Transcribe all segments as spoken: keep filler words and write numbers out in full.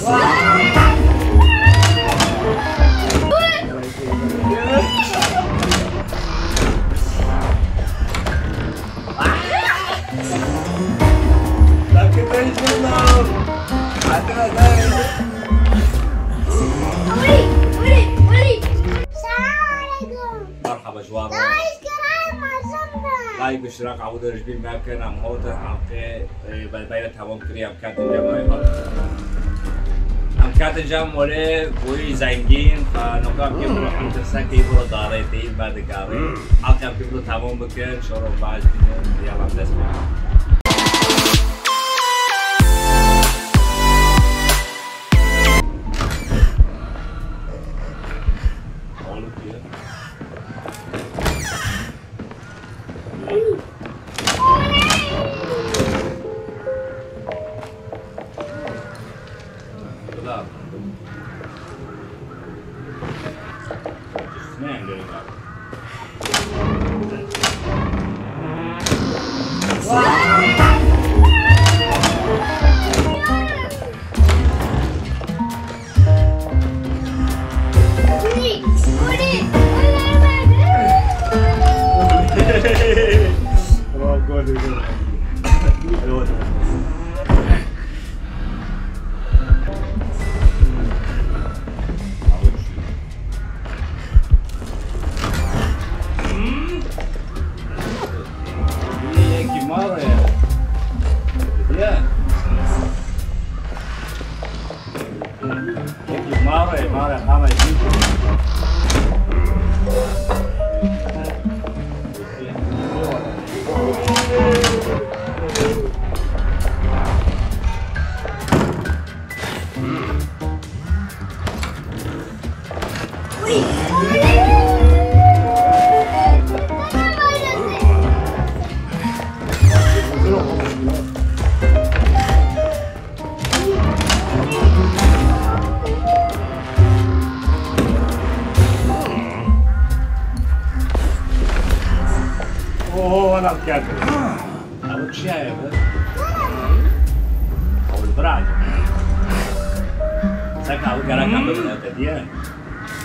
Merhaba ji wan re. Like û şirak ew de ji bîr mekin, em hot in, helqê, e, belbeyê temam kiriye, em ketin cem wê hat. Em ketin cem wê wî zengîn, e, noka em kê biro em tirsekê biro darê tê, me dikarê. Helqê em kê biro temam bikin, şoro baş bînin, yala dest pê. Yekî mare, mare qama jî. Oho, ana geldi. Ew çi ye bi? Ew li vir e. Seka ew gereka bibin ew te diye.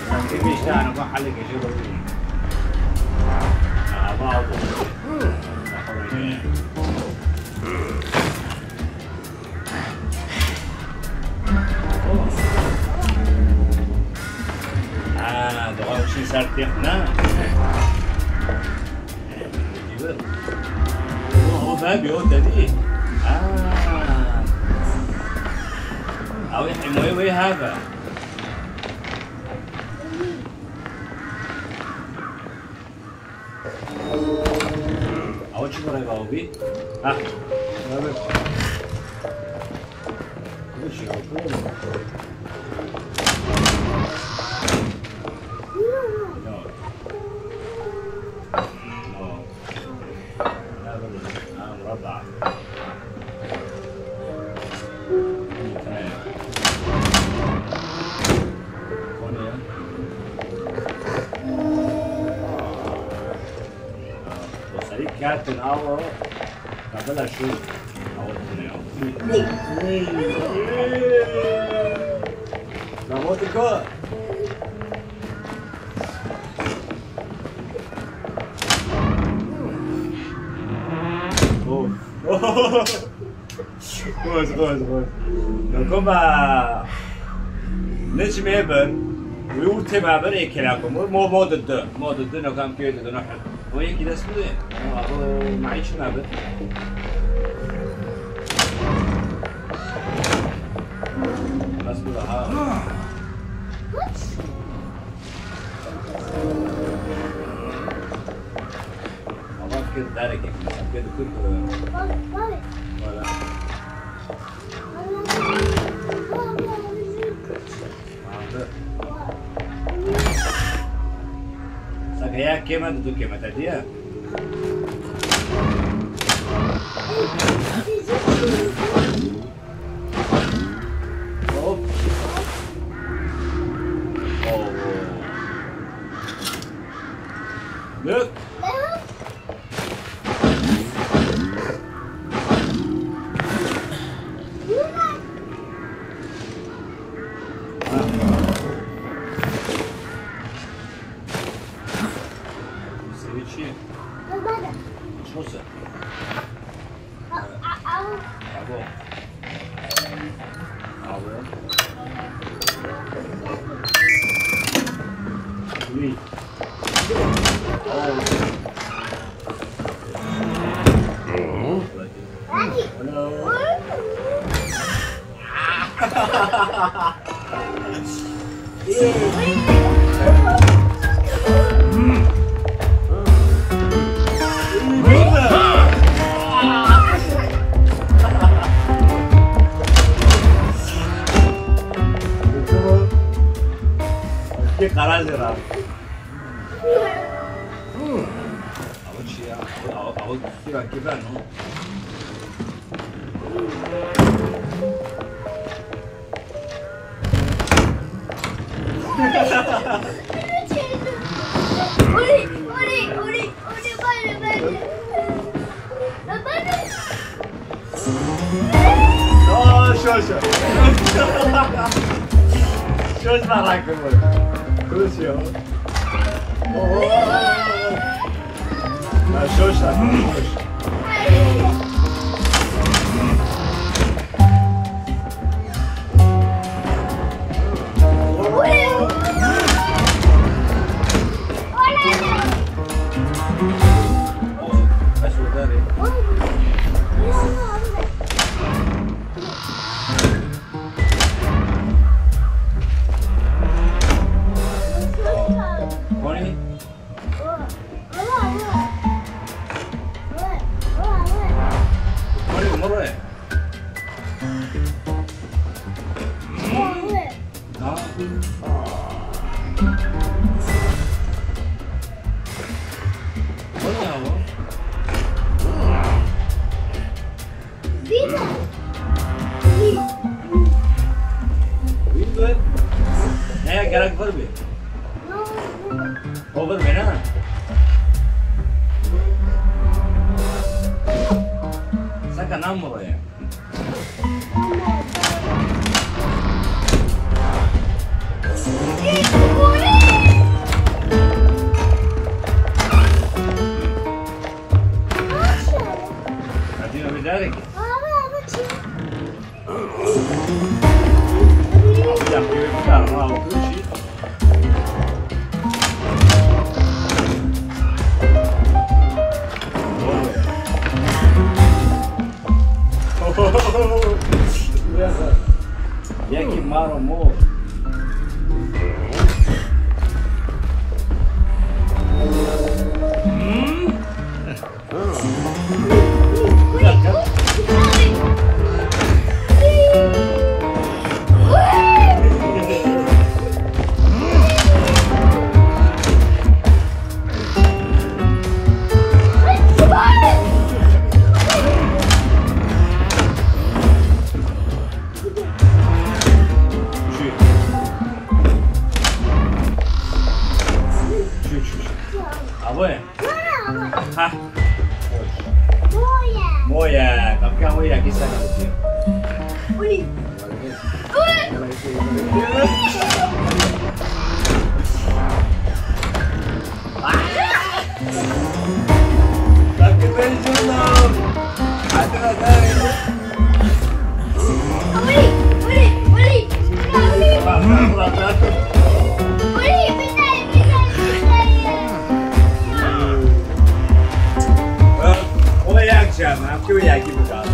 Sanki bir işte hani bu hale gece bakayım. Ya, bu aldı. Ha, doğru bir şey sert değil, ne? Ew vebî, o te dî. Ah. Ew ê hîmoyê wê hebe. Ew çi bi rêva bî? Heh. Evet. Ne şey yapıyor? Ya. Ya. Serî ketin awa, kabila şu. Awa tune ya. Bravo, Tiko. Of. Xweş, xweş, xweş. Noko me ne çi me bin, wî û tê me bin ê kela ku mo, mo, mo di du, mo di du, noko em pê di du, no hel. O yekî dest bide. Abo me çi me bin. Dest bide ha. Ama fikir derek, fikir dur. Bak, bak. Voilà. Saka ya kême, du kême te diye. Hop. Oh. Look. Ke karar zira. Awa çi ya? Awa, awa, awa sürekli ben o. Aa, şaşa. Şaş merak etme. Kılıç ya. Oo. Ya şaşa, şaş. Konî? Konî, moro ye. Ha. Konî ya o? Wî bi. Ne ya gerek vir bê. Over bê ne? Seka nam mı ya? Hadi bir daha. Yekî maro mor. Abo ye? Ha. Moye. Moye. Kapıya moye, git sen kapıya. Uli. Uli. Takip edin canım. Hadi bakalım. O yakacağım, yaptı o yakayım bakalım.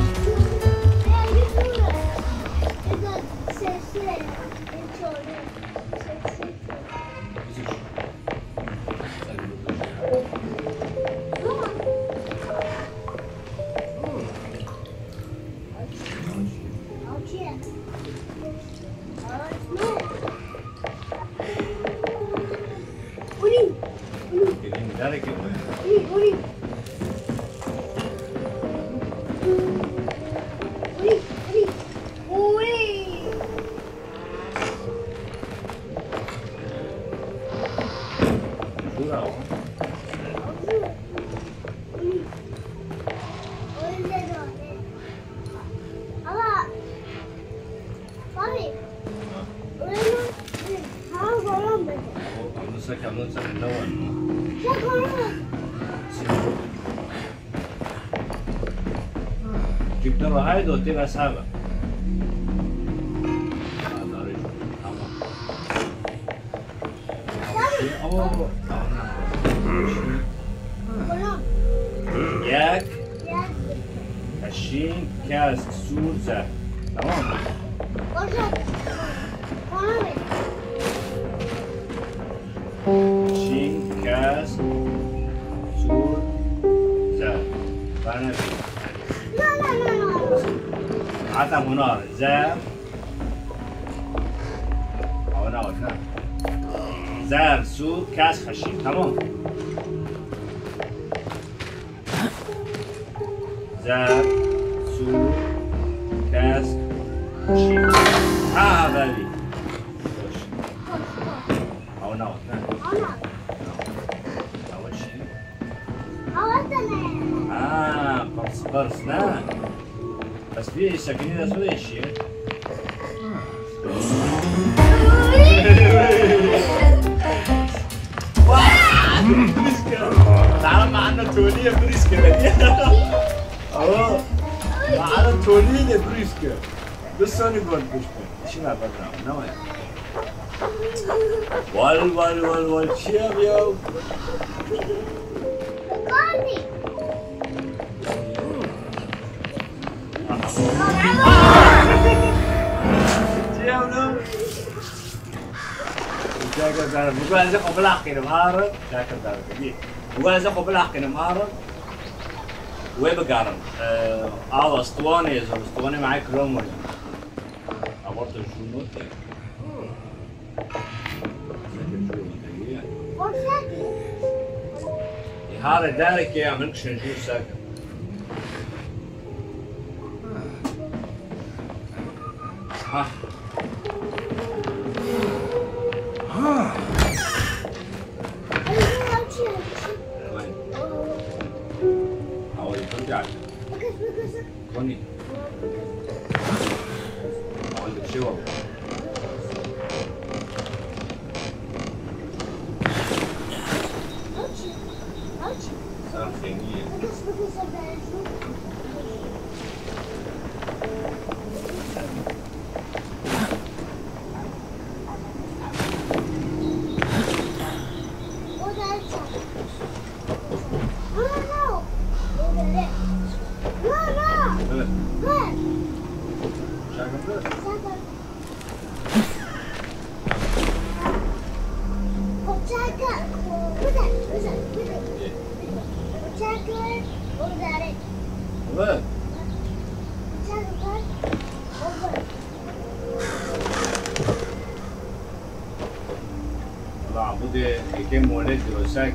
Cipte ve haydo tê ve sabe. Yek. Şîn, kesk, sûr, zerd. Tamam mı? Şîn, kesk, sûr, zerd. Bana bir. Hatta bunlar zerd. Ama ne var, ne? Zerd, sûr, kesk, şîn. Tamam. Zerd, sûr, kesk, şîn. Ha, ha, belî. Baş. Ew ne ot, ne? Ew şîn. Ha, pirs, pirs, ne? Ez vê sekinî de zû şî. Brîsk e. Dara maana tolî ye brîsk e. Ama maana tolî de brîsk e. Du soni gol pişt. Şuna bak, ne var? Wal, wal, wal, wal, çi ya ya? Çi ya lan? Çekil, bu ez xwe bilaqînim, harı. Çekil, dar. Bu ez xwe bilaqînim, harı. Wê bigarim. Ee, awa, stwanê, zor, stwanê me kilo mû. Aborto jû notê. Hare dereke ya min kişin jû seke. Ha. Ha. Konî. Hadi çi var? Sen seni ye. Evet. Evet. Ulan bu da eke mole dirosake.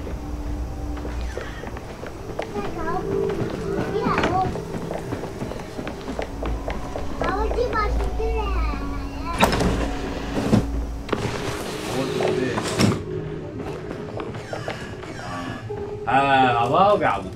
Ha, ava o gabu.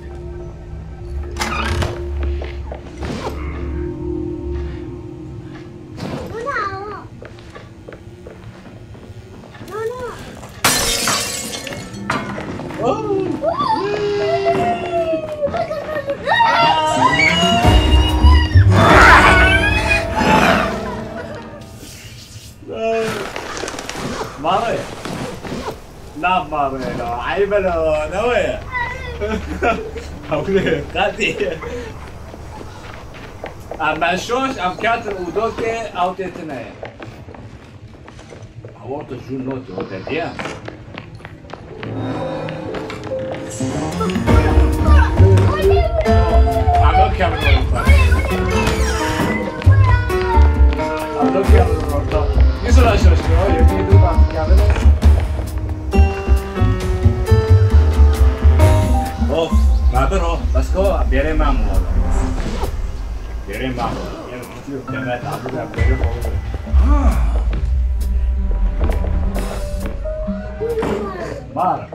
Mare. Na mare la. Ayıp la. Ne o ya? Havle. Kati. Ama şoş, am katin u doke, aw tetine. Aworto jû notê o te diye. Alo kevin. Alo kevin orta. Yüz uğraşıyor şimdi o. Yemin ediyorum artık kevin. Of, ma bir o. Bas ko, bere mam o. Bere mam o. Demek abi de böyle olur. Var.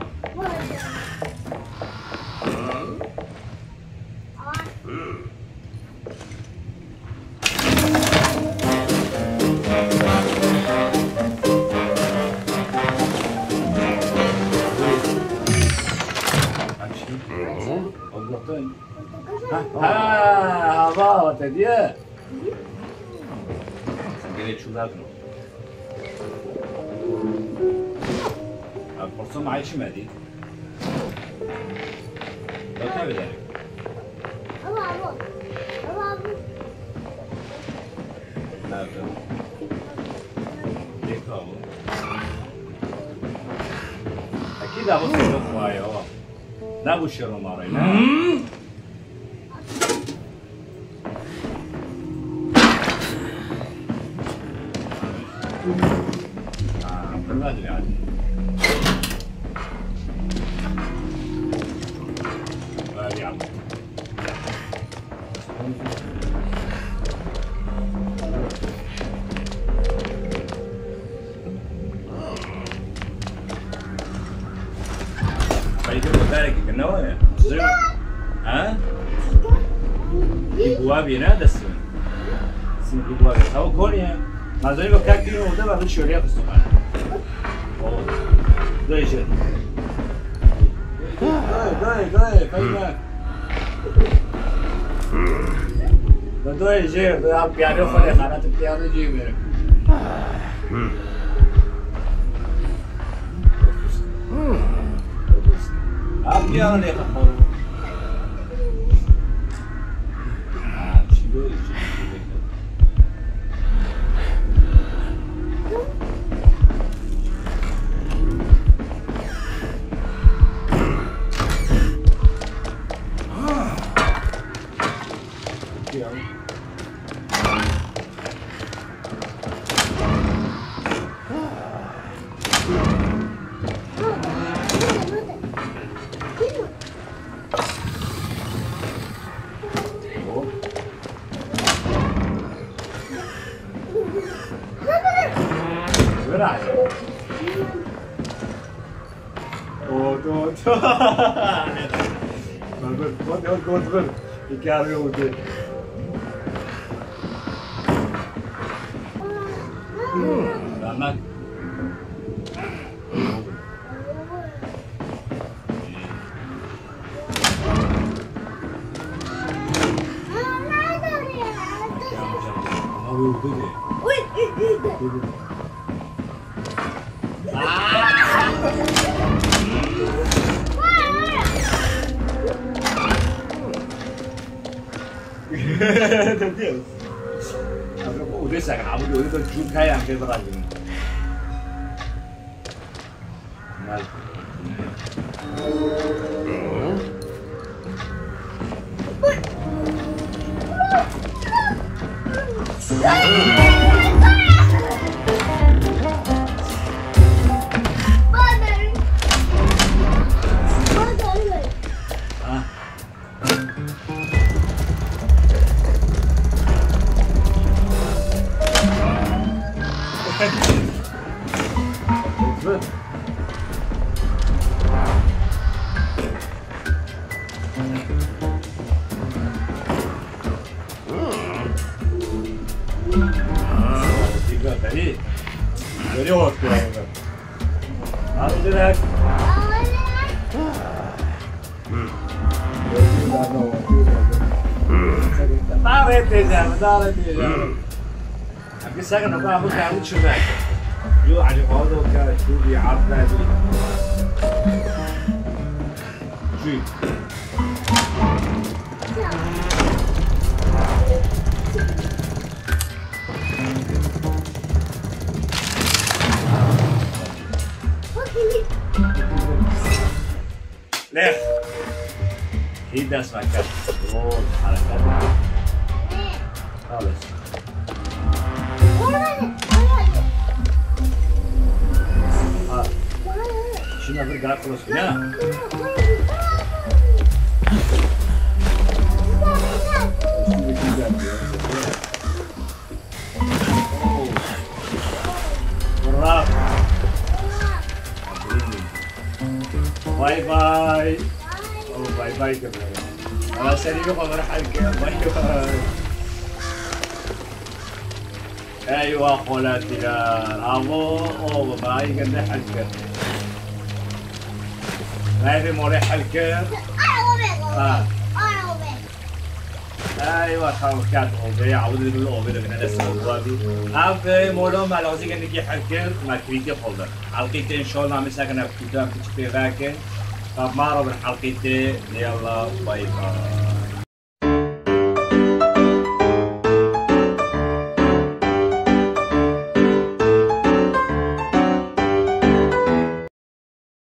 Açayım. Allah'tan. Ha, ha, hava, te diye. Gene çular. Kursa me çi me dî? Bak ne bilerim. Ama bu. Ama bu. Nerede? Yeka bu. Akîd abi seni kuaya o. Ne bu şero mare ne? Peyker mubarekî kir, ne were? Zê-, ha? Î guwa bî ne destî. Sî guwa bî. Ew konî ye. Ma zê-, kek dîn û de, ben şöyle yapısı. O. Dayı şey. Dayı, dayı, dayı, peyker. Bi doyê jê, bi ya piyanê xwe lê xanetê piyanê cî birim. Ha piyano lê xwe xwe. Ha, çi doyê jê. Got, got, got, got, got. Hikâye oldu. Rahmet. Dikkat, hadi. Böyle ot kullanılır. Hadi direkt. Dare têjeme, dare têjeme. Em ki sekin nokta bu kâru çi be? Yo, Ali Fawdo ke, şu bir harf verdi. Şu. Leh. Hî dest veke. Rol, hareket. Xalis. Ha. Şuna bir daha kılos ya. Bravo. Bay bay. Oh, bay bay kebere. Ala serî xwe ver helke. Bay bay. Eywa xoletî ya. Avo, o, bay gende helke. Bay bir more helke. Ha. Eywa, xew ket ovê, ewil dibin ovê dibine dest û bi. Ev, e, molo me lazî gelekî hir kir, me krîtî xwe da. Elqî te înşallah me sekine kutu em piçî pê vekin. Ev ma re bin elqî te, yalla, bay bay.